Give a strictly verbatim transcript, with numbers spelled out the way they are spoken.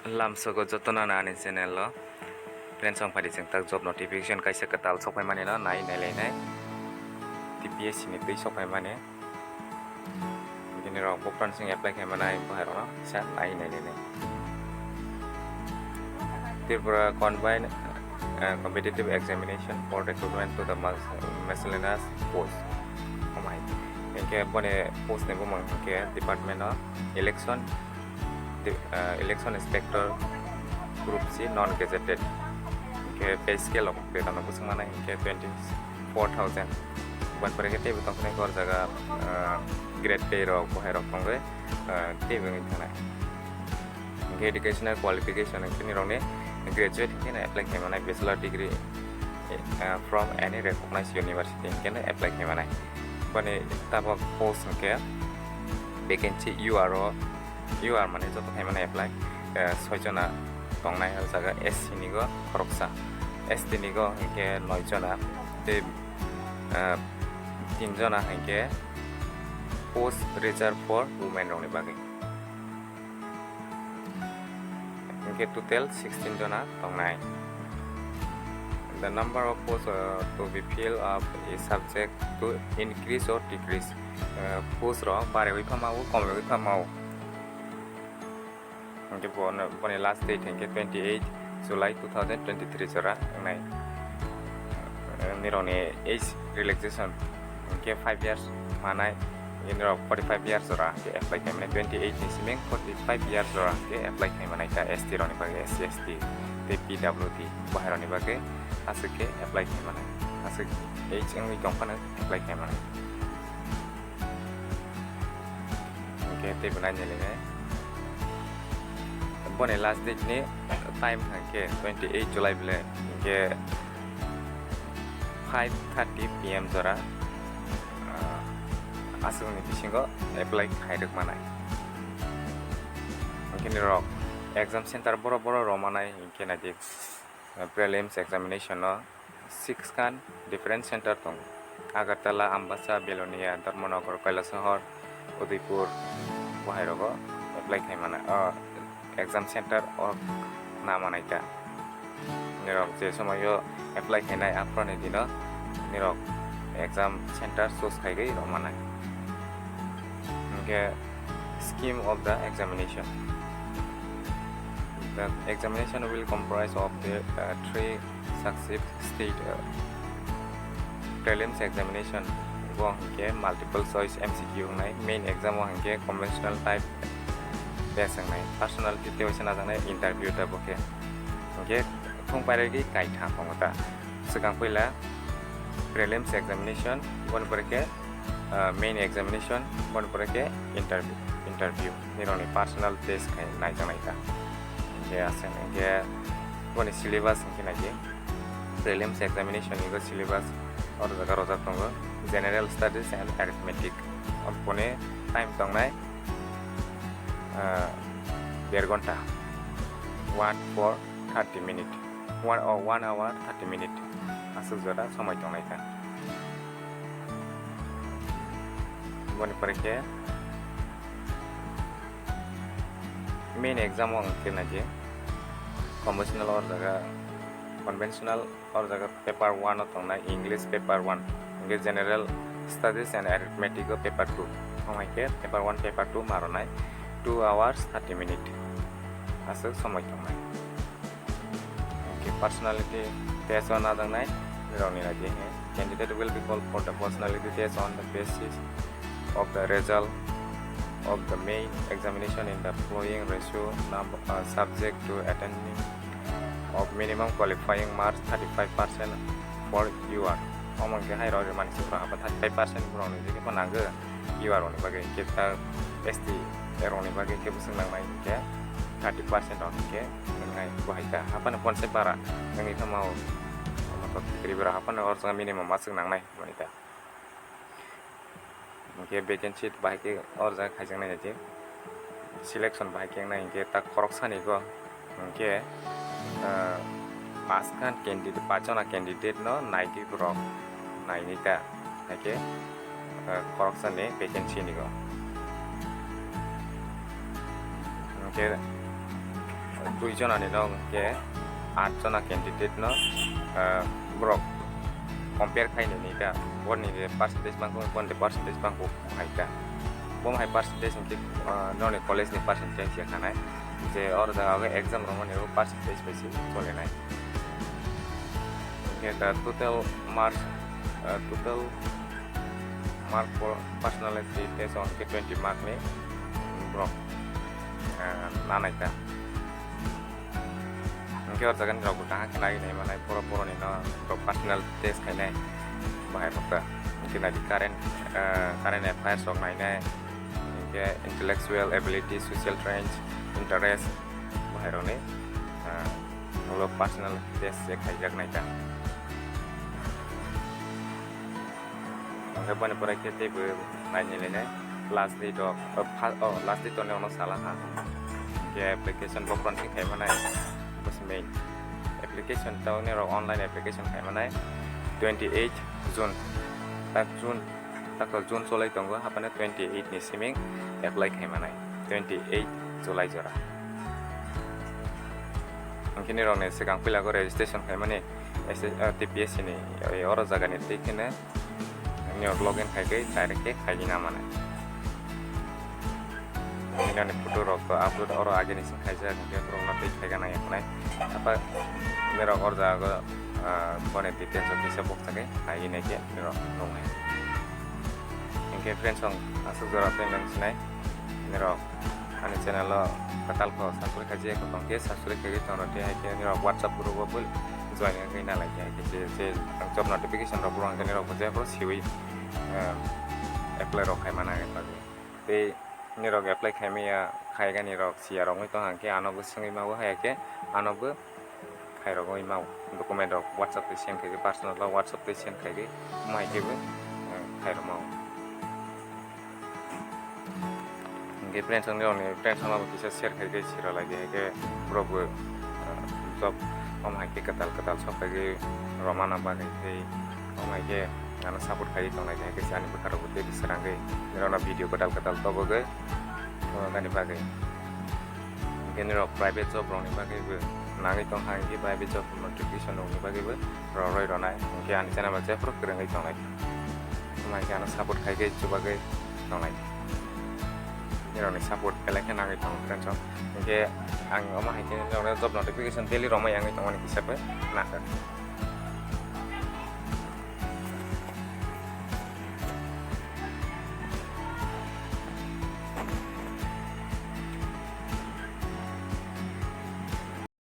Lamsogo jotono ani channel o friends wng phaidi chwng tak job notification kaisa kwtal sokphaimani no nai nailainai T P S C ni twi sokphaimani. Bini rok buphang sing apply khaimanai bohairokno kisa nai nailainai. Tripura Combined, uh, Competitive Examination for Recruitment to the Mas-, Miscellaneous Post. Omai. Hinkhe boni post ni bumung hinkhe Department of Election, di-, ah, Election Inspector Group C non gazetted. Hinkhe pay scale rok betano bwswk manai hinkhe twenty four thousand. Boni pore khe teibo tongkha hor jaga, ah, grade pay rok bohai rok tongwi, ah, teibo wngwi thanai. Hinkhe educational qualification hinkhe nirokni graduate hinkhe apply khaimanai bachelor degree, eh, from any recognized university hinkhe apply khaimanai. Boni tabok post hinkhe vacancy U R o, U R mane joto khaimani apply, eh, soi jona tongnai o jaga S C ni go khoroksa, S T ni go hinkhe noi jona, tei, eh, tin jona hinkhe post reserve for women rokni bagwi. Hinkhe total sixteen jona tongnai. The number of posts, uh, to be filled up is subject to increase or decrease. Uh, post rok bariwi phamao, komiwi phamao. Hinkhe bono, boni last date hinkhe twenty eight July two thousand twenty three jora wngnai. Uh, nirokni age relaxation hinkhe five years manai, nirok forty five years jora hinkhe apply khaimani, twenty eight ni simi forty five years jora hinkhe apply khaimanai ta S T rokni bagwi, S C, S T tei P W D bohairokni bagwi aswk khe apply khaimanai, aswk age wngwi tongphano apply khaimanai. Hinkhe teibo nainailainai. Boni last date ni time hinkhe twenty eight July bele, hinkhe five thirty P M jora, ah, aswkni bisingo apply khairwk manai. Hinkhe nirok exam center boro boro rw manai hinkhe naidi, ah, prelims examination no six khan different center tongo. Agartala, Ambasa, Belonia, Dharmanagar, Kailasahar, Udaipur, bohai rogo apply khai mano. O exam center o na manai ta. Nirok je somoyo apply khainai aphuruni dino nirok exam center choose khaigwi rw manai. Hinkhe scheme of the examination. The examination will comprise of the, uh, three successive stage, uh, prelims examination, bo hinkhe multiple choice M C Q wngnai, main exam o hinkhe conventional type test wngnai, personality tei waisa najaknai interview ta bo khe. Hinkhe thung pairogwi kaitha tongo ta. Swkang puila prelims examination, boni pore khe, ah, main examination, boni pore khe interview, interview nirokni personal test khai naijaknai ta. Hinkhe aswk hinkhe boni syllabus hinkhe naidi prelims examination ni bo syllabus oro jaga rojak tongo, General Studies and Arithmetic. Boni time tongnai, ah, der ghonta, one for thirty minute, one, oh, one hour thirty minute aswk jora somoi tongnai ta. Boni pore khe main exam o hwnkhe naidi conventional or jaga, conventional or jaga paper one o tongnai English paper one, hinkhe General Studies and Arithmetic o paper two, tongnai khe paper one, paper two ma rwnai two hours thirty minute aswk somoi tongnai. Hinkhe personality test o najaknai rokni naidi, candidate will be called for the personality test on the basis of the result of the main examination in the following ratio number, uh, subject to attaining of minimum qualifying marks thirty five percent for U R. Omo hinkhe hai rok mani sukha abo thirty five percent borok ni jikhe bo nango U R ni bagwi, hinkhe ta S T rok ni bagwi hinkhe bwswk nangnai hinkhe thirty percent rok hinkhe wngnai bo hai ta. Haphano ponse bara wngwi tongma o, omo to Tripura haphano or jaga minimum aswk nangnai hinmani ta. Hinkhe vacancy bahai khe or jaga khaijaknai naidi, selection bahai khe wngnai hinkhe ta khoroksani go hinkhe, ah, paanch khan candidate, paanch jona candidate no naidi borok nainai ta, haikhe, ah, khoroksani vacancy ni go hinkhe Dui jona ni no hwnkhe aat jona candidate no, ah, borok compare khai nini ta, boni de percentage bangkuk, boni de percentage bangkuk hai ta. Bo hai percentage hwnkhe, ah, noni college ni percentage ya khanai, je oro jaga o exam rwmani o percentage bai se cholinai. Hwnkhe ta total marks, ah, total mark for personality test hwnkhe twenty mark ni borok, ah, nanai ta. Hwnkhe o jaga ni rok bo kaham khe nai nai manai, poro poro ni no rok personal test khainai bahai rok ta. Hwnkhe nai di current, ah, current affairs rok nainai, hwnkhe intellectual ability, social range, interest bahai rok ni, ah, ulo personal test se khaijak nai ta. Hwnkhe boni pore khe teibo naini lainai last date o, o, pha-, o, last date o ne ono sala ha. Hwnkhe application bokhorok thik khai manai, bwswk main application ta nini rok online application khai manai twenty eight June, tak June, tak June cholai tongo, haphano twenty eight ni siming apply khai manai, twenty eight July jora. Hwnkhe nini rok ni swkang puila go registration khai mani, S S, ah, T P S C ni, eh, oro jaga ni twi kheno nini rok login khai khe direct khe khai na mano. Nini ani photo rok to upload oro age ni sing khaijak, hwnkhe borok no twi khai gana ya hwnai. Apa nini rok oro jaga, ah, boni details rok kisa boksa khe khai nai khe nini rok nung hai. Hwnkhe friends, ang aswk jora tei nang sinai nini rok. Ani channel o kwtal kho subscribe khaijak kho tongkhe subscribe khaigwi tongrw tei hai khe nirok WhatsApp group o bo join wngwi nalai khe hai khe je, je ang job notification rok bo rwngkhe nirok bo jephru siwi, eh, apply rok khai mana bagwi. Tei nirok apply khaimaya khaigani rok siya rok wngwi tong hwnkhe ano bo swngwi ma bo hai khe ano bo khairogwi mao. Document rok WhatsApp twi send khaigwi, personal o WhatsApp twi send khaigwi, omo hai khe bo, eh, khairok mao. Hwnkhe friends rok ni friends rok no bo kisa share khaigwi siro lai di, hai khe borok bo, eh, job omo hai khe kwtal kwtal sok khaigwi romana bagwi tei omo hai khe ano support khaigwi tongnai di, hai khe ani bwkha rok bo tei bwswrangwi norok no video kwtal kwtal tobogwi, eh, gani bagwi. Hwnkhe nirok private job rokni bagwi bo nangwi tong kha, hwnkhe private job notification rokni bagwi bo roroi ronai, hwnkhe ani channel o jephru kwrwngwi tongnai, wngkha khe ano support khai khe chubagwi tongnai, nirokni support belai khe nangwi tongo friends rok. Hwnkhe ang omo hai khe nirokno job notification daily romwi wngwi tongmani kisa bo nangkha.